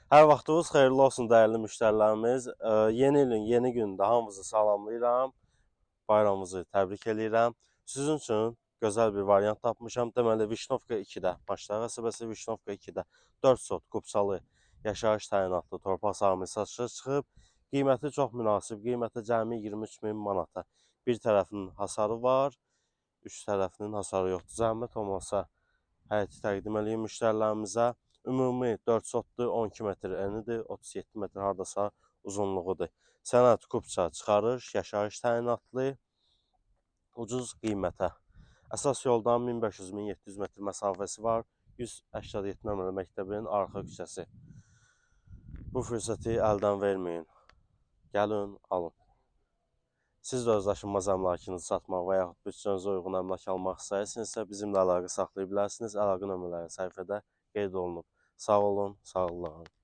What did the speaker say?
Hər vaxtınız xeyirli olsun dəyərli müştərilərimiz. Yeni ilin yeni günündə hamınızı salamlayıram. Bayramınızı təbrik eləyirəm. Sizin üçün gözəl bir variant tapmışam. Deməli Vişnovka 2-də, Maçlar qəsəbəsi Vişnovka 2-də 4 sot kupçalı yaşayış təyinatlı torpaq sahəsi satışa çıxıb. Qiyməti çox münasib. Qiyməti cəmi 23 min manata. Bir tərəfinin hasarı var, üç tərəfinin hasarı yoxdur. Zəhmət olmasa həyəti təqdim eləyim müştərilərimizə. Ümumi 4 sotdur, 12 metr enidir, 37 metr hardasa uzunluğudur. Sənəd kupça çıxarış, yaşayış təyinatlı, ucuz qiymətə. Əsas yoldan 1500-1700 metr məsafəsi var. 187 nömrəli məktəbin arxa küçəsi. Bu fürsəti əldən verməyin. Gəlin, alın. Siz də öz daşınmaz əmlakınızı satmaq və yaxud büdcənizə uyğun əmlak almaq istəyirsinizsə, bizimlə əlaqə saxlaya bilərsiniz. Əlaqə nömrələri səhifədə qeyd olunub. Sağ olun, sağlıqla qalın.